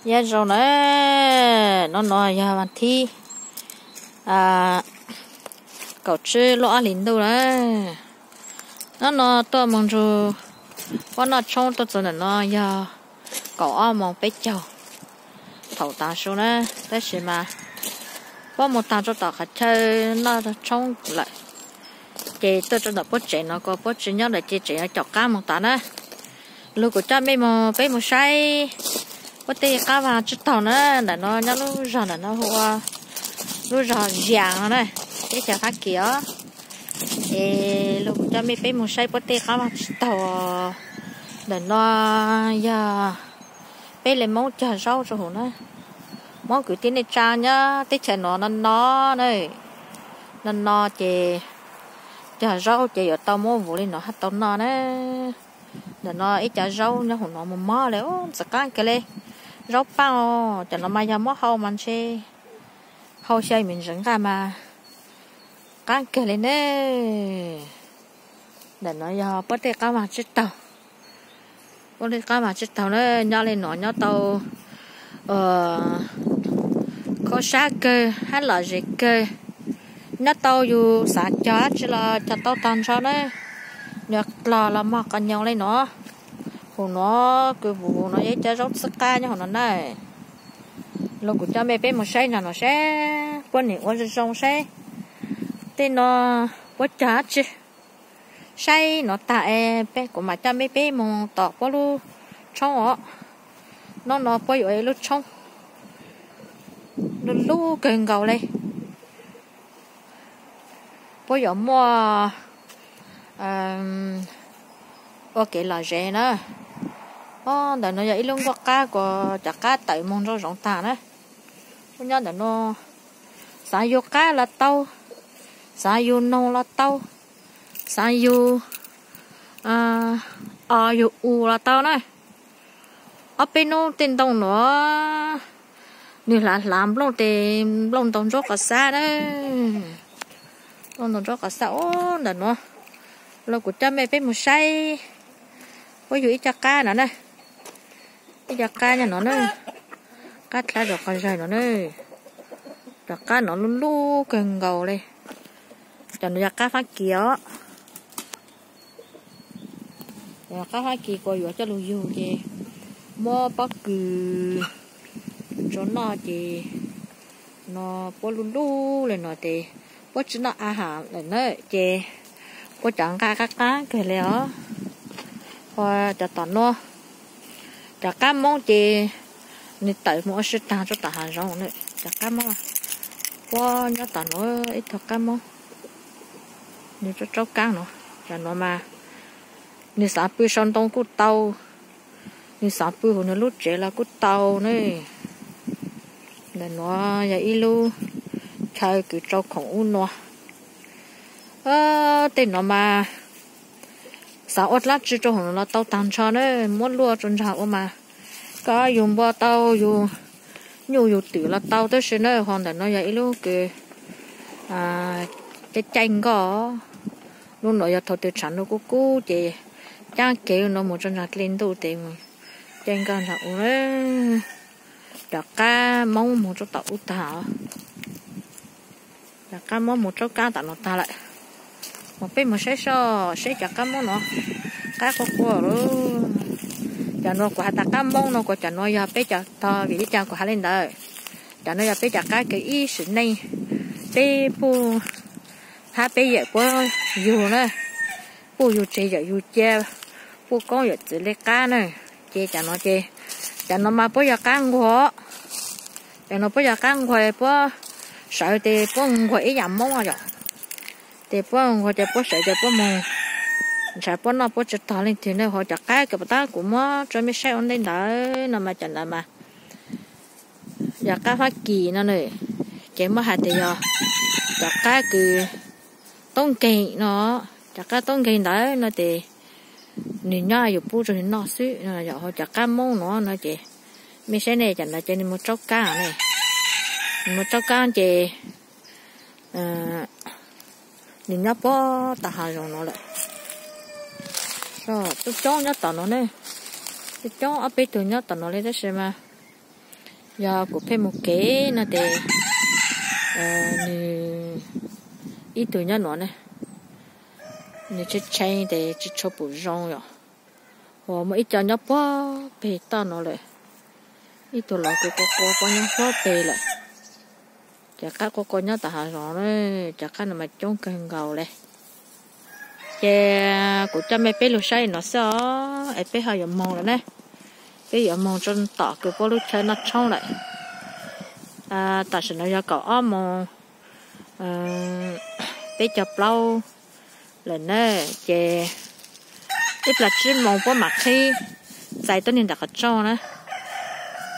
Nyob zoo na, hnub no yog vas thib kaum tsib lub ob hlis ntuj na. Hnub no tuaj mus nrug puab noj tshoob tuaj txug ntawm no yog kaum ob moos peb caug thaum taag su na, tab sis mas puab mus taag rua tom qhov chaw noj tshoob lawm, ces tuaj rua ntawm puab tsev no kuas puab tsi nyob ntawd ces tseem yuav caum qaab moog tod na. Lug kuv coj mej moog, peb moog saib puab tej qaab vaag tsib taug na. Ntawm no nyob lub zog ntawm no hu ua lub zog Zias no na, teb chaws Fab Kis os. Es lug kuv coj mej peb moog saib puab tej qaab vaag tsib taug. Ntawm no yog peb le Moob cog zaub rua huv na. Moob kwv tij neej tsaa nyob teb chaws no no no na, no no ces cog zaub ces yuav tau muab vuv le no hab tau noj na. Ntawm no ib co zaub nyob huv no moog mob le, ntxim qaab kawg le. Zaub paaj os, cov no mas yog muab hau mas ntshe hau xyaw me ntsis nqaj mas qaab kawg le ne. Ntawm no yog puab tej qaab vaag tsib taug. Puab tej qaab vaag tsib taug na, nyob le no nyob tau khaub sab kawg hab lom zem kawg. Nyob tau yug xaav cog dlaab tsi los cog tau taag nrho na. Nyuas dlog los mog qhov nyoos le no. Huv no kws vuv vuv no yog ib co zaub txhwb qab nyob huv no na. Lug kuv coj mej peb moog saib nraag no saib puab nim ua zoo zoo saib tej no puab cog dlaab tsi. Saib no taag es peb kuv mam coj mej peb moog tom puab lub tshoob os. Hnub no puab yuav ua ib lub tshoob lub lub kawg nkaus le. Puab yuav muaj ua kev lom zem na. Ntawm no yog ib lub nkuaj qab kuas cov qab tawm moog nraum zoov taag na. Puab nyob ntawm no, xaav yug qab los tau, xaav yug noog los tau, xaav yug os yug us los tau na. Ob peb nub tej ntoo nuav nwg hlav hlav nplooj tes nplooj ntaus ntsuab qos xab na. Nplooj ntaus ntsuab qos xab ub ntawm nuav. Lug kuv coj mej peb moog saib puab yug ib co qab no na. Ib co qab nyob no na, qab dlab zog qhov zawg no na. Cov qab no lub lub kawg nkaus le. Cov no yog qab Fab Kis os. Cov qab Fab Kis kuas yuav coj lug yug ces muab pob kws tso noj ces no puab lub lub le no tes puab tsi noj a has lawm na ces puab cov nqaj qab qab kawg le os. Ho cov tom nuav, cov qab Moob ces nwg tawm moog ua si taag rua tom hav zoov na. Cov qab Moob, puab nyob tom nuav ib tug qab Moob, nwg tsaub tsaub kaab no, cov nuav mas nwg xaav pw sau ntoo kuj tau, nwg xaav pw huv nwg lub tsev los kuj tau na. Ntawm nuav yog ib lub chaw kws tsau khoom ub nua. Tej nuav mas xaav ua dlaab tsi rua huv nuav los tau taag nrho na, muab luaj rua nraag ua mas. Koj yug npua tau, yug nyuj yug twm los tau tab sis na, ho ntawm nuav yog ib lub kws caij caij nkoj. Lub nuav yog thaum twg tshav ntuj kub kub ces caab kev lub nuav moog rua nraag dle ntuj tes moog caij nkoj nraag ua. Cov qab Moob moog rua tom ub taag os. Cov qab Moob moog tsaub kaab tom nuav taag lawm. Moog peb moog saib seb, saib cov qab Moob nuav, qab quaj quaj lawm. Cov nuav kuv has tas qab Moob no kuas cov nuav yog peb cov tog, vim li cas kuv has le ntawd? Cov nuav yog peb cov qab kws ib sim neej peb puj hab peb yawm puab yug na, puj yug tseg yawm yug cia, puj koob yawm txwv le qab na. Ces cov nuav ces, cov nuav mas puab yog qab nquag. Cov nuav puab yog qab nquag, puab sawv tes puab nquag ib yam Moob yom. Ces puab nquag ces puab sawv ces puab moog, ntshaw puab noj puab tsi tog leej twg na. Ho cov qab kws puag ta kuv muab rua mej saib ua ntej ntawd no mas cov ntawd mas yog qab Fab Kis no na. Ces muab has tas yog cov qab kws toob nkeeg no, cov qab toob nkeeg ntawd no ces nwg nyob yus pub rua nwg noj xwb. Yog ho cov qab Moob no no ces mej saib ne, cov ntawd ces nwg moog tsaub kaab ne, nwg moog tsaub kaab ces nwg nyob puag tom hav zoov no lawm. Coob coob nyob tom no ne, coob coob ob peb tug nyob tom no le tab sis mas Yog kuv pheej mus kev no ces nws ib tug nyob nuav ne, nws tshee tshee ces tsis tshua pum zoo yom. Uas muaj ib co nyob puag peg toj no lawm, ib tug los kuv quaj quaj quaj nyob puag peg lawm. Cov qaib quaj quaj nyob tom hav zoov, cov qaib no mas coob kawg nkaus le. Ces kuv coj mej peb lug saib no xwb os, es peb ho yuav moog lawm ne. Peb yuav moog tso tom kws puab lub chaw noj tshoob lawm. Tam sim no yog kaum ob moos peb caug plaub lawm na, ces ib plag tsib moos puab mam qhib txais tuab neeg ntawm qhov rooj na,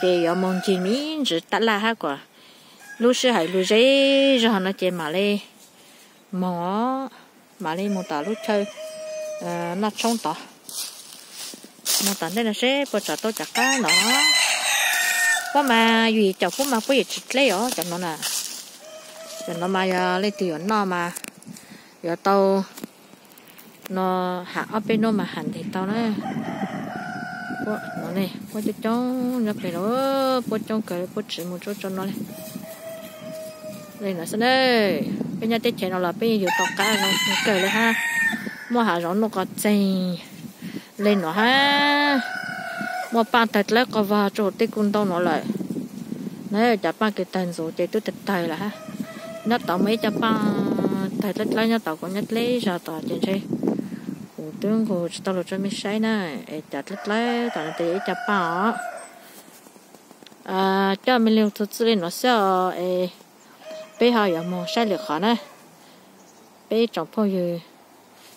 ces yuav moog ncig me ntsis tab laj hab kuas lub sij hawm lug zej zog no ces mam li moog, mam li moog tom lub chaw noj tshoob tod. Moog tom ntej no seb puas tsam tau cov qaib no. Puab mas yus yim caum puab mas puab yim tsis dleb os cov no na. Cov no mas yog leej twg yuav noj mas yuav tau no, ham ob peb nub mas ham nteg tau na. Puab coob coob nyob peg no, puab coob kawg puab tsis mus tsuab tso no le. Le no xwb na, peb nyob teb chaws no los peb yeej yuav tau qaib no kawg le hab. Muaj hav zoov nuj qos txeeg le no hab. Muaj paaj tawg dlawb qos vog rua huv tej kuj ntau no lawm. Na cov paaj kws tawg ntxuv ces twb tawg tawg lawm hab. Nyob tod muaj ib co paaj tawg dlawb dlawb nyob tod kuv nyob dleb zog tod ces ntshe kuv twb nqus tsis tau lug tso mej saib na. Es cov dlawb dlawb tom no tes yog ib co paaj os. Coj mej lug txug txwj le no xwb os, es peb ho yuav moog saib lwm qhov na. Peb tsoom phooj ywg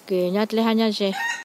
kws nyob dleb hab nyob ze,